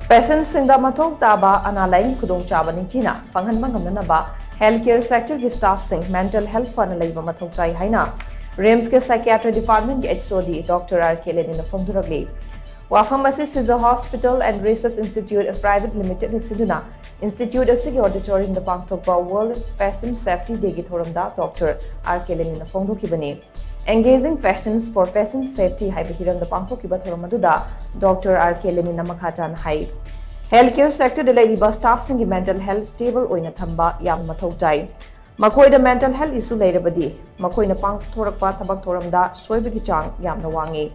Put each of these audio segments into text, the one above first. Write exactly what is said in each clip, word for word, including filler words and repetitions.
Patientꯁꯤꯡꯗ ꯃꯊꯧ ꯇꯥꯕ ꯑꯅꯥ ꯂꯥꯌꯦꯡ ꯈꯨꯗꯣꯡꯆꯥꯕ ꯅꯤꯡꯊꯤꯅ ꯐꯪꯍꯟꯕ ꯉꯝꯅꯅꯕ health care sectorꯒꯤ staffꯁꯤꯡ mental health ꯐꯅ ꯂꯩꯕ ꯃꯊꯧ ꯇꯥꯏ ꯍꯥꯏꯅ RIMSꯀꯤ psychiatry departmentꯀꯤ HOD Dr. R K Leninꯅ ꯐꯣꯡꯗꯣꯔꯛꯂꯤ꯫ ꯋꯥꯐꯝ ꯑꯁꯤ Seizure Hospital and Research Institute Private Limitedꯅ ꯁꯤꯟꯗꯨꯅ institute ꯑꯁꯤꯒꯤ auditoriumꯗ ꯄꯥꯡꯊꯣꯛꯄ World Patient Safety Dayꯒꯤ ꯊꯧꯔꯝꯗ Dr. R K Leninꯅ ꯐꯣꯡꯗꯣꯛꯈꯤꯕꯅꯤ꯫ Engaging Patients for Patient Safety ꯍꯥꯏꯕ ꯍꯤꯔꯝꯗ ꯄꯥꯡꯊꯣꯛꯈꯤꯕ ꯊꯧꯔꯝ ꯑꯗꯨꯗ Dr. R K Leninꯅ ꯃꯈꯥ ꯇꯥꯅ ꯍꯥꯏ, health care sectorꯗ ꯂꯩꯔꯤꯕ staffꯁꯤꯡꯒꯤ mental health stable ꯑꯣꯏꯅ ꯊꯝꯕ ꯌꯥꯝꯅ ꯃꯊꯧ ꯇꯥꯏ꯫ ꯃꯈꯣꯏꯗ mental health issue ꯂꯩꯔꯕꯗꯤ ꯃꯈꯣꯏꯅ ꯄꯥꯡꯊꯣꯔꯛꯄ ꯊꯕꯛ ꯊꯧꯔꯝꯗ ꯁꯣꯏꯕꯒꯤ ꯆꯥꯡ ꯌꯥꯝꯅ ꯋꯥꯡꯉꯤ꯫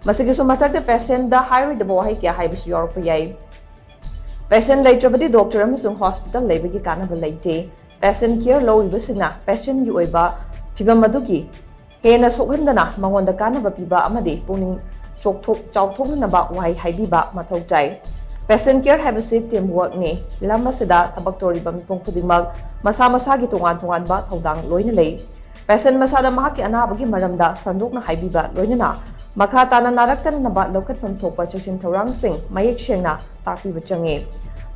ꯃꯁꯤꯒꯤꯁꯨ ꯃꯊꯛꯇ patientꯗ ꯍꯥꯏꯔꯣꯏꯗꯕ ꯋꯥꯍꯩ ꯀꯌꯥ ꯍꯥꯏꯕꯁꯨ ꯌꯥꯎꯔꯛꯄ ꯌꯥꯏ꯫ Patient ꯂꯩꯇ꯭ꯔꯕꯗꯤ doctor ꯑꯃꯁꯨꯡ hospital ꯂꯩꯕꯒꯤ ꯀꯥꯟꯅꯕ ꯂꯩꯇꯦ꯫ Patient care ꯂꯧꯔꯤꯕꯁꯤꯡꯅ patientꯒꯤ ꯑꯣꯏꯕ ꯐꯤꯚꯝ ꯑꯗꯨꯒꯤ ꯍꯦꯟꯅ ꯁꯣꯛꯍꯟꯗꯅ ꯃꯉꯣꯟꯗ ꯀꯥꯟꯅꯕ ꯄꯤꯕ ꯑꯃꯗꯤ ꯄꯨꯛꯅꯤꯡ ꯆꯣꯛꯊꯣꯛ-, ꯆꯥꯎꯊꯣꯛꯅꯅꯕ ꯋꯥꯍꯩ ꯍꯥꯏꯕꯤꯕ ꯃꯊꯧ ꯇꯥꯏ꯫ Patient care ꯍꯥꯏꯕꯁꯤ team workꯅꯤ꯫ ꯂꯝ ꯑꯁꯤꯗ ꯊꯕꯛ ꯇꯧꯔꯤꯕ ꯃꯤꯄꯨꯝ ꯈꯨꯗꯤꯡꯃꯛ ꯃꯁꯥ ꯃꯁꯥꯒꯤ ꯇꯣꯉꯥꯟ ꯇꯣꯉꯥꯟꯕ ꯊꯧꯗꯥꯡ ꯂꯣꯏꯅ ꯂꯩ꯫ Patient ꯃꯁꯥꯗ ꯃꯍꯥꯛꯀꯤ ꯑꯅꯥꯕꯒꯤ ꯃꯔꯝꯗ ꯁꯟꯗꯣꯛꯅ ꯍꯥꯏꯕꯤꯕ, ꯂꯣꯏꯅꯅ ꯃꯈꯥ ꯇꯥꯅ ꯅꯥꯔꯛꯇꯅꯅꯕ ꯂꯧꯈꯠꯐꯝ ꯊꯣꯛꯄ ꯆꯦꯛꯁꯤꯟ ꯊꯧꯔꯥꯡꯁꯤꯡ ꯃꯌꯦꯛ ꯁꯦꯡꯅ ꯇꯥꯛꯄꯤꯕ ꯆꯪꯉꯤ꯫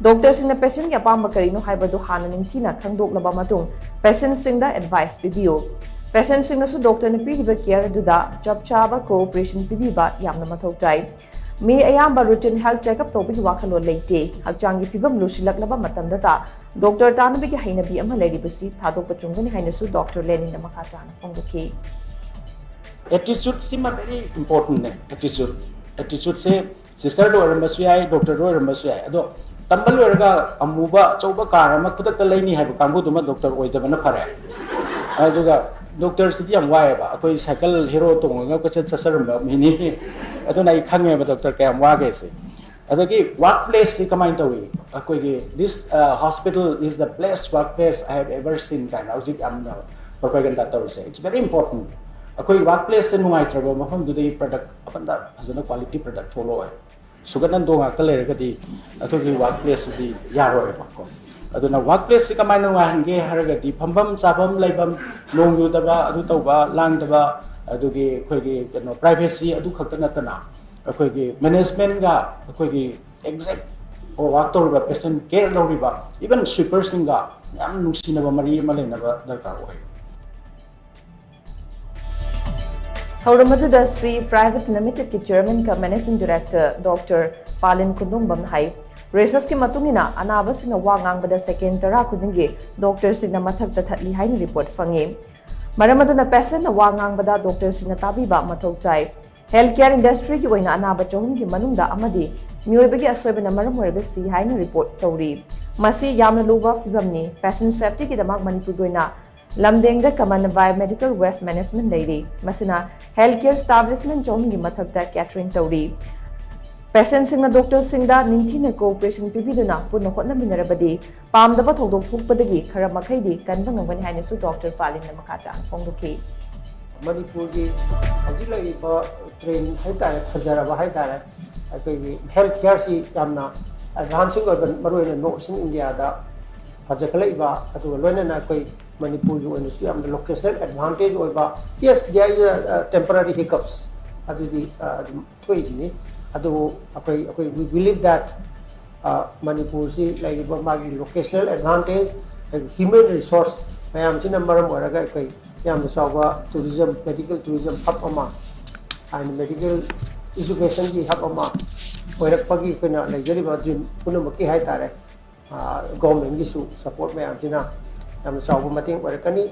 Doctorꯁꯤꯡꯅ patientꯒꯤ ꯑꯄꯥꯝꯕ ꯀꯔꯤꯅꯣ ꯍꯥꯏꯕꯗꯨ ꯍꯥꯟꯅ ꯅꯤꯡꯊꯤꯅ ꯈꯪꯗꯣꯛꯂꯕ ꯃꯇꯨꯡ patientꯁꯤꯡꯗ advice ꯄꯤꯕꯤꯌꯨ꯫ Patientꯁꯤꯡꯅꯁꯨ doctorꯅ ꯄꯤꯔꯤꯕ care ꯑꯗꯨꯗ ꯆꯞ ꯆꯥꯕ cooperation ꯄꯤꯕꯤꯕ ꯌꯥꯝꯅ ꯃꯊꯧ ꯇꯥꯏ꯫ ꯃꯤ ꯑꯌꯥꯝꯕ routine health checkup ꯇꯧꯕꯒꯤ ꯋꯥꯈꯜꯂꯣꯟ ꯂꯩꯇꯦ꯫ ꯍꯛꯆꯥꯡꯒꯤ ꯐꯤꯕꯝ ꯂꯨꯁꯤꯜꯂꯛꯂꯕ ꯃꯇꯝꯗꯇ doctor ꯇꯥꯟꯅꯕꯒꯤ ꯍꯩꯅꯕꯤ ꯑꯃ ꯂꯩꯔꯤꯕꯁꯤ ꯊꯥꯗꯣꯛꯄ ꯆꯨꯝꯒꯅꯤ ꯍꯥꯏꯅꯁꯨ Dr. Leninꯅ ꯃꯈꯥ ꯇꯥꯅ ꯐꯣꯡꯗꯣꯛꯈꯤ꯫ Attitudeꯁꯤꯃ very importantꯅꯦ꯫ Attitude, attitudeꯁꯦ sisterꯗ ꯑꯣꯏꯔꯝꯕꯁꯨ ꯌꯥꯏ, doctorꯗ ꯑꯣꯏꯔꯝꯕꯁꯨ ꯌꯥꯏ꯫ ꯑꯗꯣ ꯇꯝꯕ ꯂꯣꯏꯔꯒ ꯑꯃꯨꯕ ꯑꯆꯧꯕ car ꯑꯃ ꯈꯨꯗꯛꯇ ꯂꯩꯅꯤ ꯍꯥꯏꯕ ꯀꯥꯡꯕꯨꯗꯨꯃ doctor ꯑꯣꯏꯗꯕꯅ ꯐꯔꯦ꯫ ꯑꯗꯨꯒ doctorꯁꯤꯗꯤ ꯌꯥꯝ ꯋꯥꯏꯑꯦꯕ꯫ ꯑꯩꯈꯣꯏ cycle Hero ꯇꯣꯡꯉꯒ ꯀꯣꯏꯆꯠ ꯆꯠꯆꯔꯝꯕ ꯃꯤꯅꯤ꯫ ꯑꯗꯨꯅ ꯑꯩ ꯈꯪꯉꯦꯕ doctor ꯀꯌꯥꯝ ꯋꯥꯒꯦꯁꯦ꯫ ꯑꯗꯒꯤ work placeꯁꯤ ꯀꯃꯥꯏꯅ ꯇꯧꯏ? ꯑꯩꯈꯣꯏꯒꯤ "This hospital is the best work place I have ever seen" ꯀꯥꯏꯅ ꯍꯧꯖꯤꯛ ꯌꯥꯝꯅ propaganda ꯇꯧꯔꯤꯁꯦ, it's very important꯫ ꯑꯩꯈꯣꯏ work placeꯁꯦ ꯅꯨꯡꯉꯥꯏꯇ꯭ꯔꯕ ꯃꯐꯝꯗꯨꯗꯒꯤ product ꯑꯃꯠꯇ ꯐꯖꯅ quality product ꯊꯣꯛꯂꯛꯑꯣꯏ꯫ ꯁꯨꯒꯠ ꯅꯟꯗꯣ ꯉꯥꯛꯇ ꯂꯩꯔꯒꯗꯤ ꯑꯩꯈꯣꯏꯒꯤ work placeꯁꯤꯗꯤ ꯌꯥꯔꯣꯏꯕꯀꯣ꯫ ꯑꯗꯨꯅ work placeꯁꯤ ꯀꯃꯥꯏꯅ ꯅꯨꯡꯉꯥꯏꯍꯟꯒꯦ ꯍꯥꯏꯔꯒꯗꯤ ꯐꯝꯐꯝ ꯆꯥꯐꯝ ꯂꯩꯐꯝ, ꯅꯣꯡ ꯌꯨꯗꯕ, ꯑꯗꯨ ꯇꯧꯕ ꯂꯥꯡꯗꯕ, ꯑꯗꯨꯒꯤ ꯑꯩꯈꯣꯏꯒꯤ ꯀꯩꯅꯣ privacy ꯑꯗꯨ ꯈꯛꯇ ꯅꯠꯇꯅ ꯑꯩꯈꯣꯏꯒꯤ managementꯒ ꯑꯩꯈꯣꯏꯒꯤ ꯑꯦꯛꯖꯦꯛ ꯋꯥꯛ ꯇꯧꯔꯤꯕ, ꯄꯦꯁꯦꯟ ꯀꯦꯌꯔ ꯂꯧꯔꯤꯕ, ꯏꯚꯟ ꯁ꯭ꯋꯤꯄꯔꯁꯤꯡꯒ ꯌꯥꯝ ꯅꯨꯡꯁꯤꯅꯕ ꯃꯔꯤ ꯑꯃ ꯂꯩꯅꯕ ꯗꯔꯀꯥꯔ ꯑꯣꯏ꯫ ꯊꯧꯔꯝ ꯑꯗꯨꯗ ꯁ꯭ꯔꯤ ꯄ꯭ꯔꯥꯏꯚꯦꯠ ꯂꯤꯃꯤꯇꯦꯗꯀꯤ ꯆꯦꯌꯔꯃꯦꯟ ꯀꯝ ꯃꯦꯅꯦꯖꯤꯡ ꯗꯤꯔꯦꯛꯇꯔ ꯗꯣꯛꯇꯔ ꯄꯥꯂꯤꯟ ꯈꯨꯟꯗꯣꯡꯕꯝꯅ ꯍꯥꯏ, ꯔꯤꯁꯔꯁꯀꯤ ꯃꯇꯨꯡ ꯏꯟꯅ ꯑꯅꯥꯕꯁꯤꯡꯅ ꯋꯥ ꯉꯥꯡꯕꯗ ꯁꯦꯀꯦꯟ ꯇꯔꯥ ꯈꯨꯗꯤꯡꯒꯤ ꯗꯣꯛꯇꯔꯁꯤꯡꯅ ꯃꯊꯛꯇ ꯊꯠꯂꯤ ꯍꯥꯏꯅ ꯔꯤꯄꯣꯔꯠ ꯐꯪꯏ꯫ ꯃꯔꯝ ꯑꯗꯨꯅ ꯄꯦꯁꯦꯟꯅ ꯋꯥ ꯉꯥꯡꯕꯗ ꯗꯣꯛꯇꯔꯁꯤꯡꯅ ꯇꯥꯕꯤꯕ ꯃꯊꯧ ꯇꯥꯏ꯫ ꯍꯦꯜꯊ ꯀꯦꯌꯔ ꯏꯟꯗꯁꯇ꯭ꯔꯤꯒꯤ ꯑꯣꯏꯅ ꯑꯅꯥꯕ ꯆꯍꯨꯝꯒꯤ ꯃꯅꯨꯡꯗ ꯑꯃꯗꯤ ꯃꯤꯑꯣꯏꯕꯒꯤ ꯑꯁꯣꯏꯕꯅ ꯃꯔꯝ ꯑꯣꯏꯔꯒ ꯁꯤ ꯍꯥꯏꯅ ꯔꯤꯄꯣꯔꯠ ꯇꯧꯔꯤ꯫ ꯃꯁꯤ ꯌꯥꯝꯅ ꯂꯨꯕ ꯐꯤꯚꯝꯅꯤ꯫ ꯄꯦꯁꯦꯟ ꯁꯦꯐꯇꯤꯒꯤꯗꯃꯛ ꯃꯅꯤꯄꯨꯔꯒꯤ ꯑꯣꯏꯅ ꯂꯝꯗꯦꯡꯗ ꯀꯃꯟ ꯕꯥꯏꯑꯣꯃꯦꯗꯤꯀꯦꯜ ꯋꯦꯁ ꯃꯦꯅꯦꯖꯃꯦꯟ ꯂꯩꯔꯤ꯫ ꯃꯁꯤꯅ ꯍꯦꯜꯊ ꯀꯦꯌꯔ ꯏꯁꯇꯥꯕ꯭ꯂꯤꯁꯃꯦꯟ ꯆꯍꯨꯝꯒꯤ ꯃꯊꯛꯇ ꯀꯦꯇꯔꯤꯡ ꯇꯧꯔꯤ꯫ ꯄꯦꯁꯦꯟꯁꯤꯡꯅ ꯗꯣꯛꯇꯔꯁꯤꯡꯗ ꯅꯤꯡꯊꯤꯅ ꯀꯣꯑꯣꯄꯔꯦꯁꯟ ꯄꯤꯕꯤꯗꯨꯅ ꯄꯨꯟꯅ ꯍꯣꯠꯅꯃꯤꯟꯅꯔꯕꯗꯤ ꯄꯥꯝꯗꯕ ꯊꯧꯗꯣꯛ ꯊꯣꯛꯄꯗꯒꯤ ꯈꯔ ꯃꯈꯩꯗꯤ ꯀꯟꯕ ꯉꯝꯒꯅꯤ ꯍꯥꯏꯅꯁꯨ ꯗꯣꯛꯇꯔ ꯄꯥꯂꯤꯟꯅ ꯃꯈꯥ ꯇꯥꯅ ꯐꯣꯡꯗꯣꯛꯈꯤ꯫ ꯃꯅꯤꯄꯨꯔꯒꯤ ꯍꯧꯖꯤꯛ ꯂꯩꯔꯤꯕ ꯇ꯭ꯔꯦꯟ ꯍꯥꯏꯇꯥꯔꯦ, ꯐꯖꯔꯕ ꯍꯥꯏꯇꯥꯔꯦ, ꯑꯩꯈꯣꯏꯒꯤ ꯍꯦꯜꯊ ꯀꯦꯌꯔꯁꯤ ꯌꯥꯝꯅ ꯑꯦꯗꯚꯥꯟꯁꯤꯡ ꯑꯣꯏꯕ, ꯃꯔꯨꯑꯣꯏꯅ ꯅꯣꯔꯠ ꯏꯁ꯭ꯇꯔꯟ ꯏꯟꯗꯤꯌꯥꯗ ꯐꯖꯈꯠꯂꯛꯏꯕ, ꯑꯗꯨꯒ ꯂꯣꯏꯅꯅ ꯑꯩꯈꯣꯏ ꯃꯅꯤꯄꯨꯔꯒꯤ ꯑꯣꯏꯅꯁꯨ ꯌꯥꯝꯅ ꯂꯣꯀꯦꯁꯅꯦꯜ ꯑꯦꯗꯚꯥꯟꯇꯦꯖ ꯑꯣꯏꯕ, yes, there is temporary hiccups, ꯑꯗꯨꯗꯤ ꯑ, ꯑꯗꯨꯝ ꯊꯣꯛꯏꯁꯤꯅꯤ꯫ ꯑꯗꯨꯕꯨ ꯑꯩꯈꯣꯏ, ꯑꯩꯈꯣꯏ we believe that ꯃꯅꯤꯄꯨꯔꯁꯤ ꯂꯩꯔꯤꯕ ꯃꯥꯒꯤ ꯂꯣꯀꯦꯁꯅꯦꯜ ꯑꯦꯗꯚꯥꯟꯇꯦꯖ, ꯍ꯭ꯌꯨꯃꯦꯟ ꯔꯤꯁꯣꯔꯁ ꯃꯌꯥꯝꯁꯤꯅ ꯃꯔꯝ ꯑꯣꯏꯔꯒ ꯑꯩꯈꯣꯏ ꯌꯥꯝꯅ ꯆꯥꯎꯕ ꯇꯨꯔꯤꯖꯝ, ꯃꯦꯗꯤꯀꯦꯜ ꯇꯨꯔꯤꯖꯝ ꯍꯕ ꯑꯃ, and ꯃꯦꯗꯤꯀꯦꯜ ꯏꯖꯨꯀꯦꯁꯟꯒꯤ ꯍꯕ ꯑꯃ ꯑꯣꯏꯔꯛꯄꯒꯤ ꯑꯩꯈꯣꯏꯅ ꯂꯩꯖꯔꯤꯕ ꯗ꯭ꯔꯤꯝ ꯄꯨꯝꯅꯃꯛꯀꯤ ꯍꯥꯏꯇꯥꯔꯦ, ꯒꯣꯔꯃꯦꯟꯒꯤꯁꯨ ꯁꯄꯣꯔꯠ ꯃꯌꯥꯝꯁꯤꯅ ꯌꯥꯝꯅ ꯆꯥꯎꯕ ꯃꯇꯦꯡ ꯑꯣꯏꯔꯛꯀꯅꯤ꯫